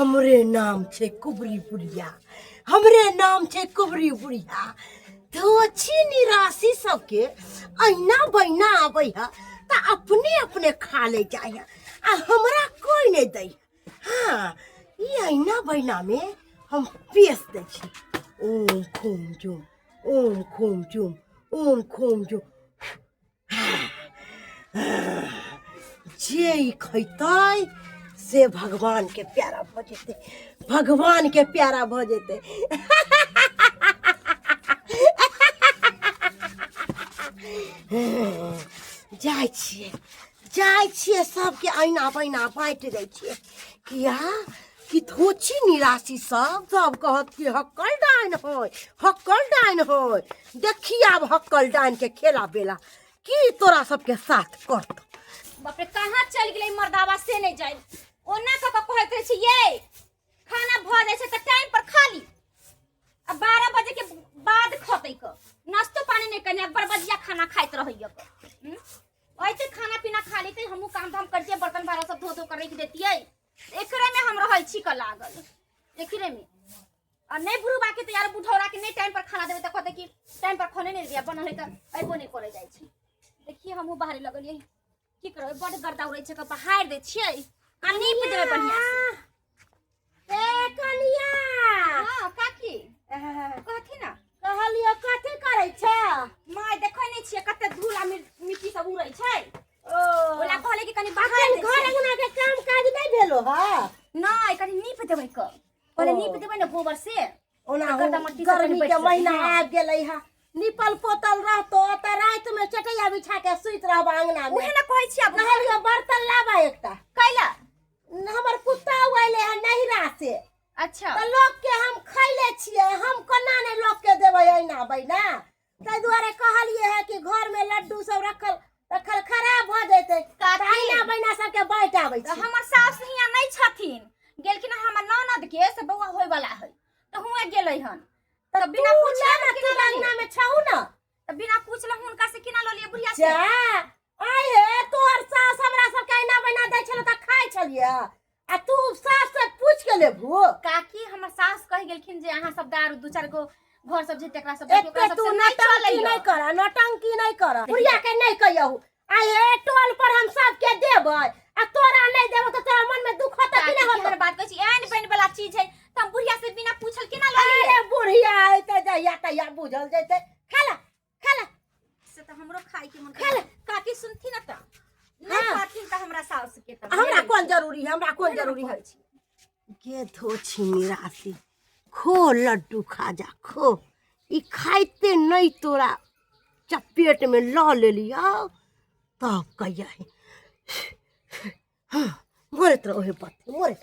हमरे नाम छै कुबरी बुढ़िया, हमरे नाम छै कुबरी बुढ़िया। धोछी निराशी सबके अहिना बहिना आबै है तऽ अपने अपने खा ले जाइ है आ हमरा कोई नहि दै। हाँ, ई अहिना बहिनामे हम पेश दै छी। ओम खूम चूम, ओम खूम चूम, ओम खूम चूम। जे ई खैतै से भगवान के प्यारा भऽ जेतै, भगवान के प्यारा भऽ जेतै। जाइ छियै, जाइ छियै, सबके ऐना बैना बाँटि दै छियै। किया कि धोची निराशी सब सब कहत कि हक्कल डाइन होय, हक्कल डाइन होय। देखी आब हक्कल डाइन के खेला बेला की तोरा सबके साथ करत। बाप रे, कहाँ चल गेलै मर्दावा से नहीं जाए। ओना कऽ कऽ कहैत रहै छै ये खाना भऽ जाइ छै तऽ टाइम पर खा ली, आ 12 बजे के बाद खतै क नाश्तो पानी नहीं करने, बरबजिया खाना खाइत रहैया क। ऐसे खाना पीना खा लेते, हमहूँ काम धाम करतियै, बर्तन भाड़ा सब धो धो कर रख देतियै। एकरे में हम रहै छी क लागल एकरे में। आ नहीं बुढ़बा के तो यार बुढ़ौरा के नहीं टाइम पर खाना देबै तऽ कहतै कि टाइम पर खाने नहीं दिया, बनल है तऽ अयबो नहीं करे जाइ छै। देखिए हमहूँ बाहरे लगलियै, की करबै, बड्ड गर्दा उड़ै छै, बहारि दै छियै आ नीप देबै बढ़िआँ से। ए कनिया। हाँ काकी कहथिन ना। कहलियो कथी करै छै? माय देखै नहीं छियै कते धूल आ मिट्टी सब उड़ै छै। ओ ओला कहले कि कनि बाहर अखन घर अंगना के काम काज नहीं भेलो ह? नहीं, कनि नीप देबै क। पहिले ओ। नीप देबै ने गोबर से। ओना गर्दा मट्टी सब कनि गर्मी बैठ के जेतै। महीना हाँ। आबि गेलै ह, निपल पोतल रहतो तऽ राति में चटैया बिछा के सुति रहब अंगना में। उहे ने कहै छी आब। कहलियो बर्तन लाबा एकटा। कैला? हमर कुत्ता अयलै हन नैहरा से। अच्छा। तऽ लोक के हम खैले छियै, हम कोना नहि लोक के देबै ऐना बैना। ताहि दुआरे कहलियै है कि घर में लड्डू सब रखल रखल खराब भऽ जेतै, काकी। तऽ ऐना बैना सबके बाँटि आबै तऽ छी। हमर सास हियाँ नहीं छथिन, गेलखिन हन हमर ननद के से बौआ होय वाला है तऽ हुएं गेलै हन। तऽ तऽ बिना तू पुछले ले ना, हम तू केना लऽ अंगना लियै? में छहु ना। तऽ बिना पुछले हुनका से केना लऽ लियै बुढ़िया से? जा आइ हे, तोहर सास हमरा सबके ऐना बैना दै छलै तऽ खाइ छलियै, आ तू सास से पूछ के लेबू? काकी हमर सास कहि गेलखिन जे अहाँ सब दारू दू चारि गो घर सब जे तकरा सब देखियौ, ओकरा एते सब तू से नहि नौटंकी चलैया। नहीं कर, नौटंकी नहीं कर, बुढ़िया के नहीं कहियहु। आइ हे टोल पर हम सबके देबै आ तोरा नहीं देबै तऽ तोरा मन में दुख होतै कि काकी, नहि होतै? केहन बात कहै छी, एहन बनि वाला चीज है तऽ हम बुढ़िया से बिना पूछल केना लऽ लियै? अरे बुढ़िया अयतै जहिया तहिया बुझल जेतै। खा ले, खा ले। से तऽ हमरो खाय के मन खा ले। काकी सुनथिन ने तऽ नहीं हाँ। कहथिन तऽ हमरा साउस के तऽ हमरा कोन जरूरी है, हमरा कोन जरूरी है। के धोछी निराशी, खो लड्डू खा जा खो। ई खाइते नहीं तोरा चपेट में लऽ लेलियौ तब कहिया है। हाँ, मरैत रहो हे पत्ती मरैत।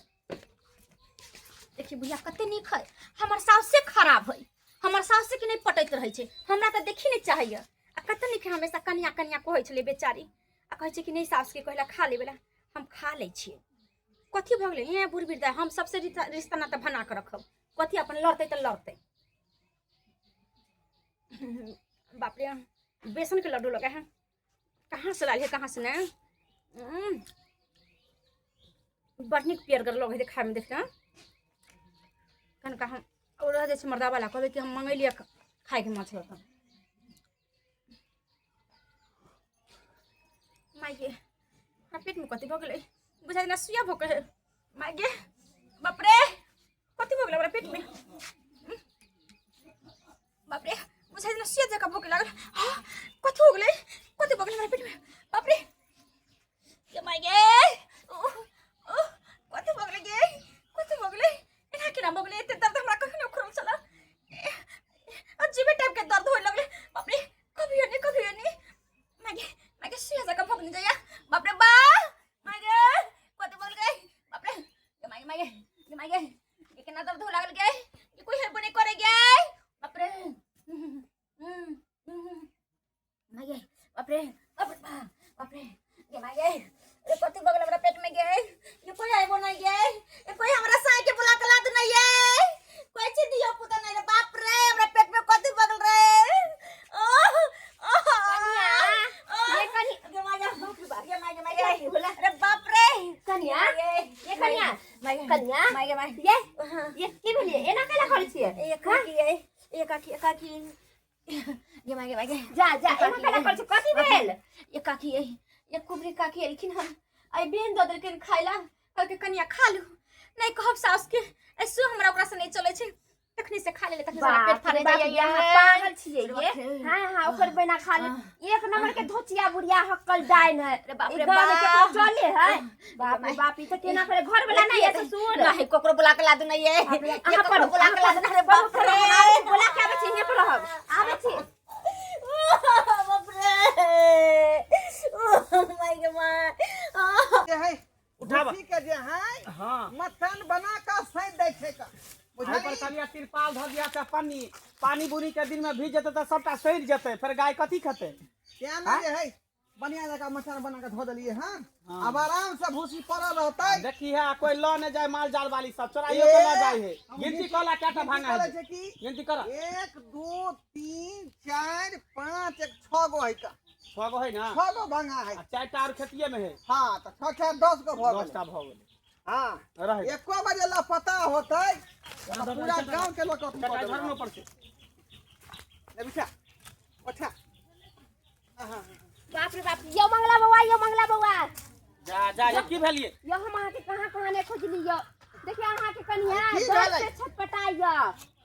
देखिए बुढ़िया कते नीक है, हमर साउसे खराब है, हमर साउसे के नहीं पटैत रहै छै, हमरा तऽ देखी नहीं चाहिए। आ कते नीक है, हमेशा कनिया कनिया कहै छलै बेचारी, आ कहै छै कि नहीं साउस के कहला खा लेबे ला, हम खा लै छियै। कथी भऽ गेलै ए बुढ़ बिरदा, हम सबसे रिश्ता नाता बना के रखब, कथी अपन लड़तै तऽ लड़तै। बाप रे, बेसन के लड्डू लगे हैं, कहाँ से लाल है कहाँ से नहीं। बड़ नीक पियरगर लगे है खाय में, देख कनका हम और रह जाइ छै मर्दावा ला, कहबै कि हम मंगेलियै खायके माछ लऽ कऽ। माय गे, हमरा पेट में कथी भऽ गेलै, बुझाइ जेना सुइया भऽ गेलै। माय गे, बाप रे, कथी भऽ गेलै हमरा पेट में? बाप रे, बुझाइ जेना सुइया जकाँ भऽ लागल। हाँ, कथी हो गेलै, कथी भऽ गेलै हमरा पेट में? बाप रे, गे माय गे, ओह, ओह, कथी भऽ गेलै गे, कथी भऽ गेलै, एना केना भऽ गेलै? एते दर्द हमरा कखनो उखड़ल छलै, अजीबे टाइप के दर्द होए लगलै। बाप रे, कभियो नहीं, कभियो नहीं। माय गे, माय गे, सुइया जकाँ भऽ गेलै जइया। बाप रे बा, माय गे, कथी भऽ गेलै? बाप रे, गे माय गे, माय गे, गे माय गे, ये केना दर्द हो लागल गे, ये कोई हेल्प नहीं करे गे। बाप रे, माय गे, बाप रे, बाप रे, बाप रे, गे माय गे, अरे कथी भऽ गेल हमरा पेट में गे? ये कोई आइबो नहीं गे, ये कोई हमरा साई के बुला के लाद नहीं ये, कोई चीज दियो पुता नहीं रे। बाप रे, हमरा पेट में कथी भऽ गेल रे? ओह, ओह, कनिया, ओह, ये कनि- गे माय गे, गे माय गे, माय गे, अरे बाप रे, कनिया, ये ये कनिया। माय गे, कन्या माय गे माय ये ये की भेलिए एना कैला करै छियै ए काकी ए ए काकी ए काकी गे माय गे माय गे जा जा एना कैला करै छियै कथी भेल ए काकी ए ए कुबरी काकी एलखिन हन आई बेन दऽ देलखिन खाय ला कहलकै कनिया खा लू नहीं कहब सास के ऐसो हमरा ओकरा से नहीं चलै छै तखनी से खा लेले तखनी से हमरा पेट बाप रे फाड़े बाप जाइए यहाँ पागल छियै ये हां हां ओकर बिना खा ले एक नंबर के धोचिया बुढ़िया हक्कल डाइन है अरे बाप ई रे गाँव में केकरो बाप चले है बाप रे बाप ई तऽ केना करे घर वाला नहीं है ससुर नहीं ककरो बुला के ला दू नहीं ये अहाँ ककरो पढ़ू बुला के ला दू अरे बाप रे बोला के आबै छी हियाँ पर रहब आबै छी बाप रे ओ my गे my जे है उठाबऽ। भूसी के जे है हाँ मटन बना कऽ सैंत दै छै कऽ एहि पर बुझलियै कनिया तिरपाल धऽ दिया से पन्नी पानी बुनी के दिन में भीज जेतै तऽ सबटा सड़ि जेतै फेर गाय कथी खेतै तें ने जे है बढ़िया जकाँ मटन बना कऽ धऽ देलियै हन आब आराम से भूसी पड़ल रहतै देखी है कोई लऽ नहि जाय माल जाल वाली सब चोराइयो के लऽ जाय है हम गिनती कऽ ला कएटा गिनती भांगा करै है छै कि गिनती कर 1 2 3 4 5 एक 6 गो है का छह गो है ना 6 गो भांगा है आ चारिटा आर खेतिये में है हाँ तऽ 6 6 10 गो भऽ दस गेलै टा भऽ गेलै हाँ रहै एको बजे लापता होतै तऽ पूरा गाँव के लोग अथी कऽ चटाई देबै। झरनो पर से ले बिछा ओठा हाँ बाप रे बाप यो मंगला बौआ यो मंगला बौआ जा जा ये की भेलिए यो हम अहाँके कहाँ कहाँ नहि खोजली यो देखिए अहाँके कनिया की दर्द भेलै? से छटपटाइ यो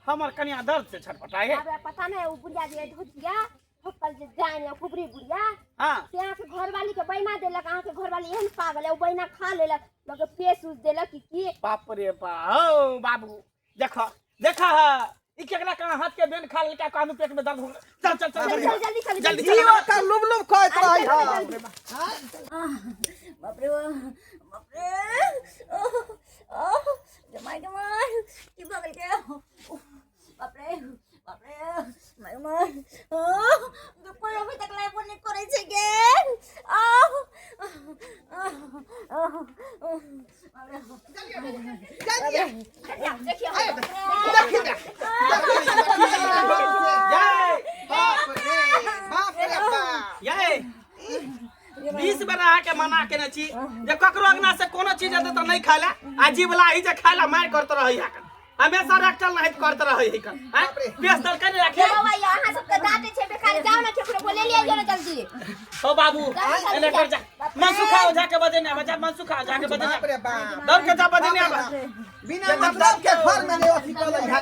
हमर कनिया दर्द से छटपटाइ है अब पता नहीं वो बुढ़िया जे धोतिया होकल जे जान या कुबरी बुढ़िया हाँ से अहाँके घरवाली के बैना देलक अहाँके घरवाली एहन पागल है ओ बैना खा लेलक लोग पेश उस देलक कि की बाप रे बा ओ बाबू देखो देखा है ई केकरा कहाँ हाथ के बेन खा लेलका कानू पेट में दर्द हो गेलै। चल चल चल चल जल्दी चल जल्दी चल जल्दी जी ओकर लुब लुब कहैत रहै है बाप रे बाप रे ओह ओह जमाई जमाई की भऽ गेल के बाप रे बाप रे माय माय ओह कोई अभी तक लाइव नहीं करै छै गे आह आह बाप रे देखिए जय बाप रे बाप रे बाप जय 20 बेर अहाँके मना केने छी जे ककरो अंगना से कोनो चीज एतै तऽ नहि खाय लए आ जीवला ही जे खाय लए मारि करत रहै है हमेशा रखल नाहित करत रहै है कन आँय? बेच देलकै ने राखे बाबा यो अहाँ सबके डांटे छै बेकार जाओ ना केकरो बोले लिया जो ना जल्दी ओ बाबू एने कर जा मनसुखा ओझा के बजे ने बजा मनसुखा ओझा के बजे बाप रे बाप दौड़ के जा बजे ने आबा बिना मतलब के घर में नहीं अथी कऽ लै है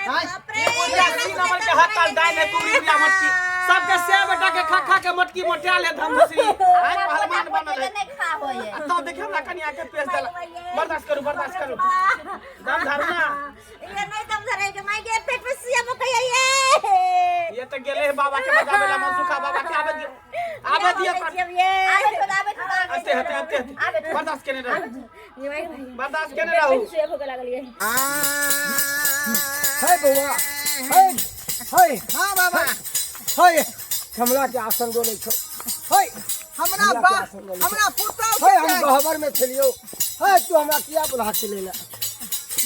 आँय? ये बुढ़िया तीन नंबर के हक काल दाई में कुबरी बुढ़िया मटकी सबके से बेटा के खा खा के मटकी मोटा ले धम दूसरी आइ पहलवान बनल है नहीं खा होए आ तब देखे हमरा कनिया के पेश देला बर्दाश्त करू बर्दाश्त करू दम धरू ना ये नहीं दम धरे के माय के पेट में सुइया पकड़िया ये ये तो गेले है बाबा के बजावे ला मनसुखा बाबा के आबे दियो आबे दियो आबे थोड़ा आबे थोड़ा हते हते हते हते बर्दाश्त केने रहू ये माय बर्दाश्त केने रहू सुइया भोग लागल ये हे बौआ हे हे हाँ बाबा हे कमला के आसन डोलै छौ हे हमरा बा हमरा पुतहु हे हम के गहबर में छलियौ हे तू हमरा किया बुला के लेला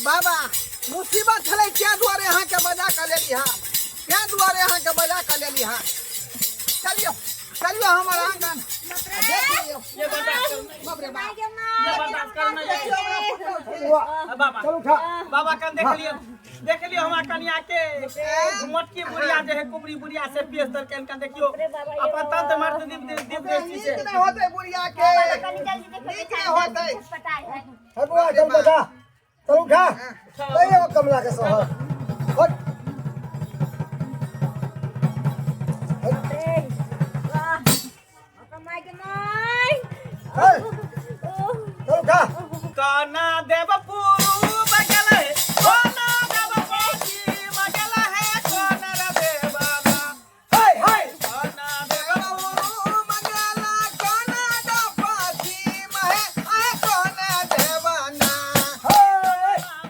बाबा मुसीबत छलै तें दुआरे अहाँके बजा कऽ लेली हँ तें दुआरे अहाँके बजा कऽ लेली हँ चलियौ चलियौ हमर आंगन देख लियौ ये बर्दाश्त करू बाप रे बाप ये बर्दाश्त करू ना ये देखियौ हमरा पुतहु के। बौआ बाबा चल उठा बाबा कन देख लियो देख लियो हमरा कनिया के मोटकी बुढ़िया जे है कुबरी बुढ़िया से पेश दलकै हन देखियो अपन तंत्र मर्द दीप दीप दृष्टि से नीक नहि होतै बुढ़िया के कनी जल्दी देखो नीक नहि होतै छटपटाइ है हे बौआ चल बता चल उठा ले कमला के सोहर हट माय के माय हे चल उठा काना देव पूर्व गेलै कोना देव पश्चिम गेलै हे कोन रे बाबा हे हे कोना देव मंगला कोना दो पश्चिम है आए कोना देवाना हे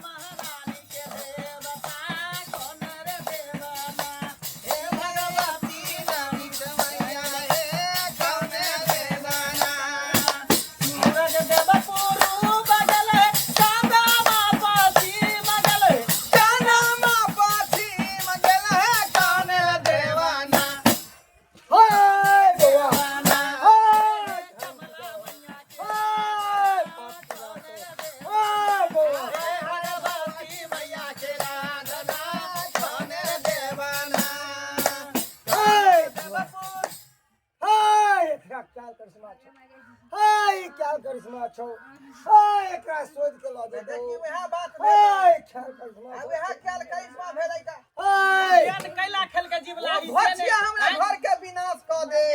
महारानी के देवता कोन छौ। हाय क्या करिश्मा छौ, हाय एकरा शोध के लऽ जेतौ। देखी वएह बात भेलै। हाय क्या करिश्मा आ छौ। वएह कैल करिश्मा भेलै का। हाय केहन कैला खेल के जीवलाही से घोचिया हमरा आँय? घर के विनाश कऽ दे।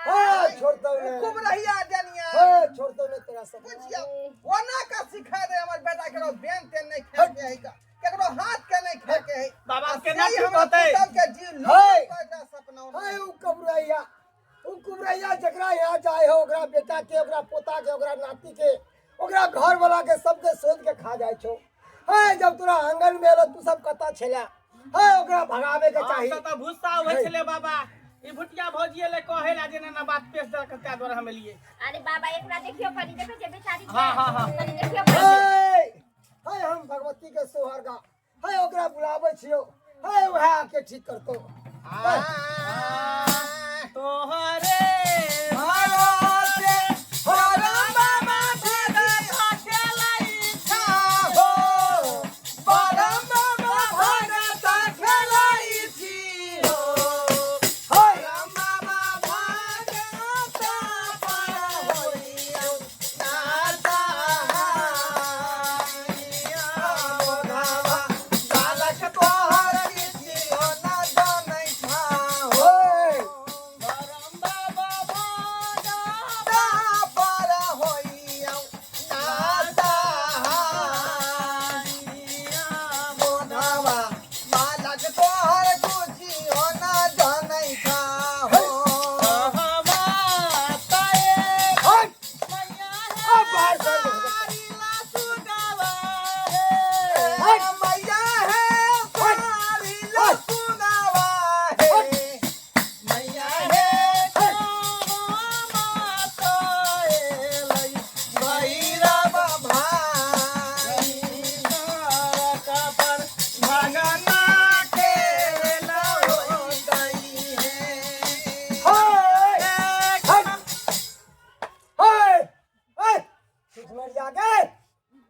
हाय छोड़तौ ने, खूब रहिया जनिया। हाय छोड़तौ ने तोरा सब। बुझिया ओना का सिखा दे हमर बेटा केकरो बेन तेन नहीं खाए के है का, केकरो हाथ के नहीं खाए के है। बाबा आ केना से ठीक हमरा होतै? पुतहु के जीव है। लूट के सपना हाय उ कबरैया, उ कुबरैया जकरा यहाँ जाए हो ओकरा बेटा के, ओकरा पोता के, ओकरा नाती के, ओकरा घर वाला के सबके शोध के खा जाए छौ। हाय जब तोरा आंगन में एलो तू सब कतऽ छेला? हाय ओकरा भगावे के चाही। हम तऽ भूसा होइ छलै बाबा, ई भुटिया भौजी ले कहे ला जे ना बात पेश दर के ताहि दुआरे हम एलियै। अरे बाबा एकरा देखियो कनी, देखो जे बेचारी छै। हाँ, हाँ, हाँ। कनी देखियो कनी। हाय हाय हम भगवती के सोहर गा, हाय ओकरा बुलाबै छियौ, हाय वएह आके ठीक करतौ। तोहरे भरोसे परम बाबा भगता खेलाई हो, परम बाबा भगता खेलाई छी हो, हाय परम बाबा भगता पर होइयौ नाता हाइया। बालक तोहर किछियो न जनै छहो। हाय परम बाबा भगता पर होइयौ नाता हाइया। बोधवा बालक तोहर किछियो न जनै छहो। कहवा तए हाय मैया अब बाहर कर दे। तारीला सुगावा हे। हाय मैया हे सारी लसुनावा हे, मैया हे भैरव भाई। गई है। हाय हाय हाय हाय सुषमरिया के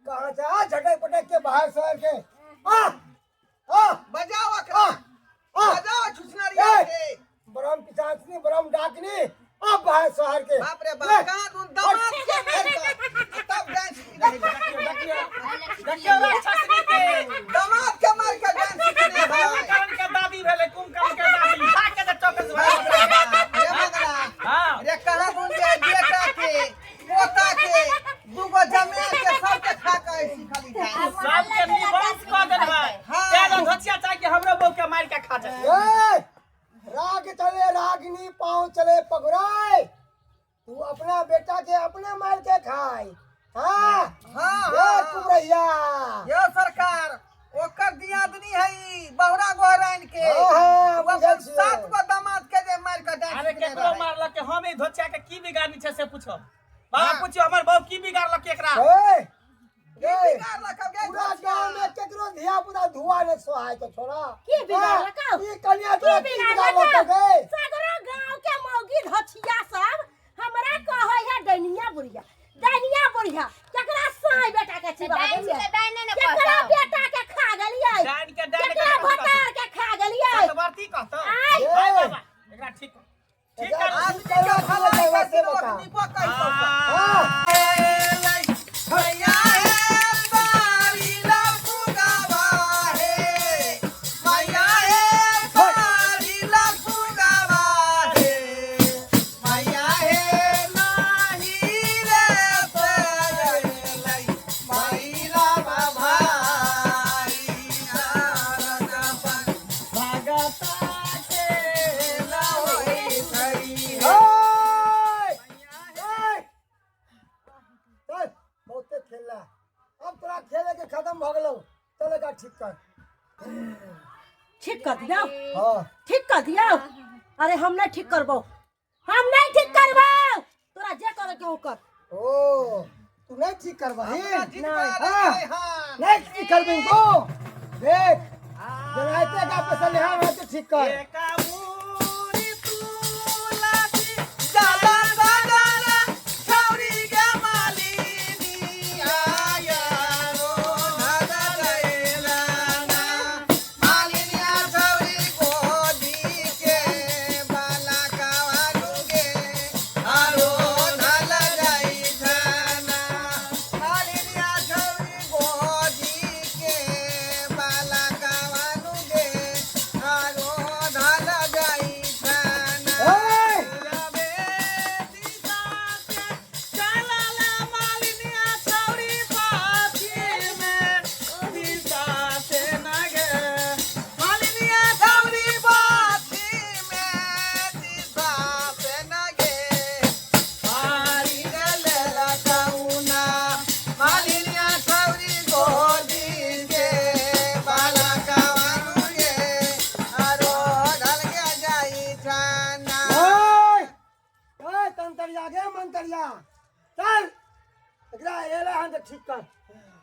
कहाँ से आ झटक पटक के बाहर शहर के आ आ बजाओ अखरा, आ बजाओ छुछनरिया ए! के। ब्रह्म पिशाचनी ब्रह्म डाकनी अब बाहर शहर के। बाप रे बाप, कहाँ तुम दमाद के मार के तब डांस की रही। देखियौ राक्षसनी के। दमाद के मार के डांस सीखने है। कुंभकर्ण के दादी भेलै, कुंभकर्ण के दादी खा के जे चौकस बाप भए। रे बाप, रे मगरा, हाँ। रे कहाँ तुम जे बेटा के पोता के दूगो जमीन के सबके खा के सीखली डांस। सबके निवंश कऽ देलबै। हाँ। तें धोचिया चाहे कि हमरो बहू के मारि के खा जाए। ए, राग चले रागनी पाँव चले पगुराए, तू अपना बेटा के अपने मार के खाए। हाँ हाँ, ए हाँ। कुबरैया। यो सरकार ओकर दियादनी है ई, बहुरा गोहराइन के। हाँ, हाँ, ओ अपन बुझल छियै। 7 गो दामाद के जे मार के डांस अरे सीखने केकरो रहै। मारलक के हम ई धोचिया के की बिगाड़नी छै से पूछो बाबा। हाँ। पूछियो हमर बहू की बिगाड़लक एकरा। ए, की ए, बिगाड़लक अब गे पूरा धोचिया? गांव में केकरो धिया पुता धुआ ने सोहाय तो छोड़ा। की बिगाड़लक? हाँ, ई कन्या तोरा की की बिगाड़लक? बिगाड़लक गे? सगरो गांव के मौगी धछिया सब हमरा कहै है डैनिया बुढ़िया, डैनिया बुढ़िया। केकरा साई बेटा के चिबा डाइन गेलियै? से डाइने ने केकरा कहतौ। बेटा के खा गेलियै? डाइन के डाइन के केकरा कहतौ। भतार के खा गेलियै? सतवर्ती कहतौ। आय। हाय बाबा एकरा ठीक कर, ठीक कर। आदमी के भलाई से करथिन, बता। ओकनी पर कहि सकता। हाँ। मैया हे तारी लसुगावा हे, मैया हे तारी लसुगावा हे, मैया हे नाही रे सजलै भैरव भाई। भगता के हाय हाय चल बहुते खेलला, अब तोरा खेले के खत्म भ गेलौ, चल एकरा ठीक कर। ठीक कर दियौ? हाँ ठीक कर दियौ? अरे हम नहीं ठीक करबौ, हम नहीं ठीक करबौ, तोरा जे करे के ओ कर। ओ तू नहीं ठीक करबही? हाँ। नहीं ठीक करबही तू? देख जनाते का पैसा लेहा रहते ठीक कर। एका मूरी तुलसी जाला सजल छौरी के मालिनी आया रो नगरैला ना। मालिनिया छौरी गोदी के बाला कवानुगे आरो नल मंतरिया गे मंतरिया चल एकरा एला हन तऽ ठीक कर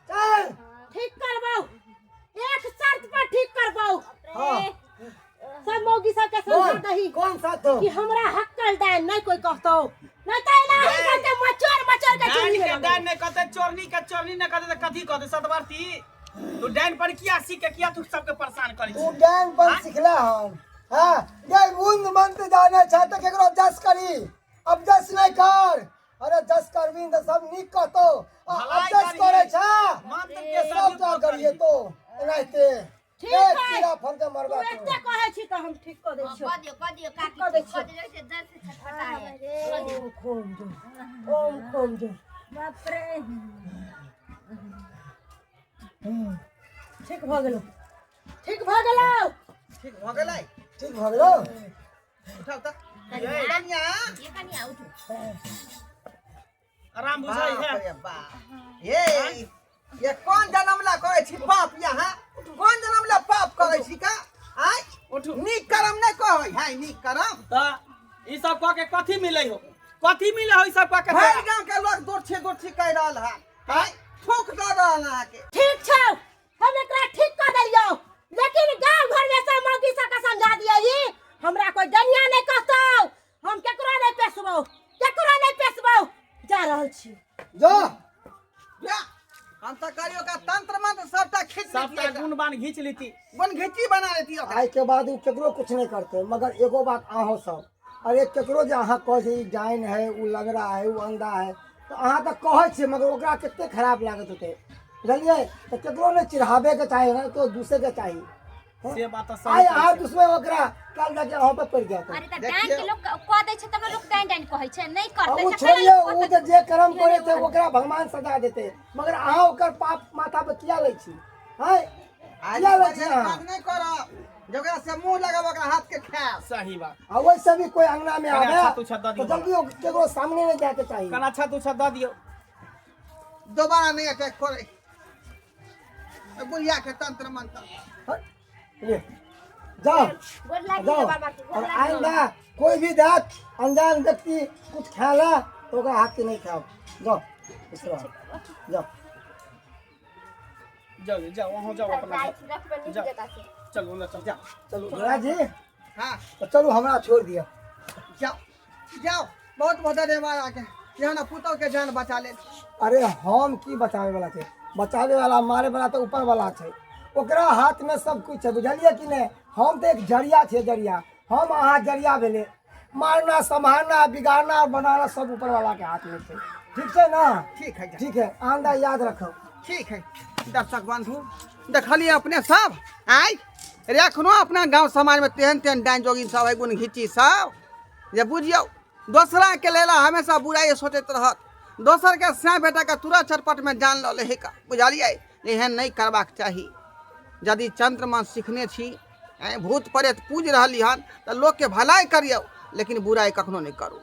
चल ठीक करबौ एक शर्त पर ठीक करबौ हाँ सब मौगी सबके समझा बोल दही कौन सा तो कि हमरा हक्कल डाइन नहीं कोई कहतो नहीं तो एना ही सबके मचोर मचोर के डाइन चली के गेलो डाइन नहीं कहते चोरनी के चोरनी नहीं कहते त कथी कहते सतवर्ती तू डाइन पर किया सीख के किया तू सबके परेशान करी तू डाइन पर सिखला हन हाँ गे बूंद मंत्र जाने छै तऽ केकरो जस करी अब जस नहीं कर अरे जस करबी तऽ सब नीक कहतो आ अब भलाई जस करही। करे छै मंत्र के सब सदुपयोग का करिए करही। तो एनाहिते ठीक ए, है। कीड़ा फल के मरबा तू तू एते कहै छी तऽ हम ठीक कऽ दै छियौ कऽ दियौ कऽ दियौ काकी कऽ दै कऽ दियौ से दर्द से छटपटा है कऽ दियौ ओम खोम जो ओम खोम जो बाप रे ठीक भऽ गेलौ ठीक भऽ गेलौ ठीक भऽ गेलै ठीक भऽ गेलौ उठाउ तऽ कनिया ये कनिया उठू आराम बुझाइ बाप है रे बाप ये ये कोन जन्म ला करै छी पाप यहाँ कोन जन्म ला पाप करै छी का आय उठू। नीक करम नहि कहै है नीक करम त ई सब कह के कथी मिलै हो कथी मिलै हो ई सब कह के भरि गाँव के लोग दोछी दोछी कहि रहल है आय थूक दऽ रहल अहाँके ठीक छौ हम एकरा ठीक कऽ देलियौ लेकिन गाँव घर में सब मौगी सबके समझा दियौ ई हमरा कोई डनिया नहीं कहतौ हम केकरो नहीं पेसबौ केकरो नहीं पेसबौ जा रहल छी जो जा हम तऽ करियो का तंत्र मंत्र सबटा खींच सबटा लेतियै गुण बान घींच लीती गुण घीची बना लेती ओकरा आइ के बाद ओ केकरो कुछ नहीं करते मगर एगो बात अहों सब अरे केकरो जे अहाँ कहै छै ई डाइन है ओ लगरा है ओ अंधा है तऽ अहाँ तऽ कहै छियै मगर ओकरा कते खराब लागत होतै बुझलियै तऽ केकरो नहि चिढ़ाबैके चाही ने केओ दूसैके चाही से बात तऽ सही आइ कहै अहाँ छियै। दुसबै ओकरा काल्हि जाके अहाँ पर पड़ि जायत अरे तऽ देखियौ। डाइन के लोक कऽ दै छै तब ने लोक डाइन डाइन कहै छै नहि आ करतै ओ तऽ छोड़ियौ केना लोक ओ कहतै? तऽ जे कर्म करै छै ओकरा भगवान सजा देतै मगर अहाँ ओकर पाप माथा पर किया लै छी आँय आज किया लै छी काज अहाँ नहि करब जकरा से मुंह लगाब ओकरा हाथ के खायब सही बात आ वैसे भी कोई अंगना में कने आवे अच्छा तुच्छा दऽ तो दियौ जल्दी केकरो सामने नहीं जाके चाहिए कना अच्छा तुच्छा दऽ दियौ दोबारा नहि अटैक करै बुढ़िया के तंत्र मंत्र हट, ले जाओ गोर लागि जाओ बाबा के गोर और लागि आइंदा कोई भी जात अनजान व्यक्ति कुछ खाला तो ओकरा हाथ के नहीं खाओ जाओ इस तरह जाओ जाओ जाओ वहाँ जाओ अपना जाइ घर। छी रखबै नीक जाओ। जकाँ से चलू अंदर चल जाओ चलो भोला जी हाँ तो चलो हमरा छोड़ दिया जाओ जाओ बहुत बहुत धन्यवाद आके यहाँ ना पुतोह के जान बचा ले अरे हम की बचावे वाला छै बचावे वाला मारे वाला तऽ ऊपर वाला छै ओकरा हाथ में सब कुछ छै बुझलियै कि नहि हम तऽ एक जरिया छै जरिया हम अहाँ जरिया भेलै मारना सम्हारना बिगाड़ना और बनाना सब ऊपर वाला के हाथ में छै ठीक छै ना ठीक है जा। ठीक है आंदा याद रखो ठीक है दर्शक बंधु देखलिए अपने सब आय रे एखनो अपना गांव समाज में तेहन तेहन डाइन जोगिन सब है गुण घिची सब जे बुझियौ दोसराके लेल हमेशा बुराइ सोचैत रहत दोसरके सैं बेटाके तुरंत चटपटमे जान लऽ लै का बुझलियै एहन नहि करबाक चाही यदि चंद्रमा सिखने छी आँय भूत प्रेत पूजि रहली हन तऽ लोकके भलाइ करियौ लेकिन बुराइ कखनो नहि करू।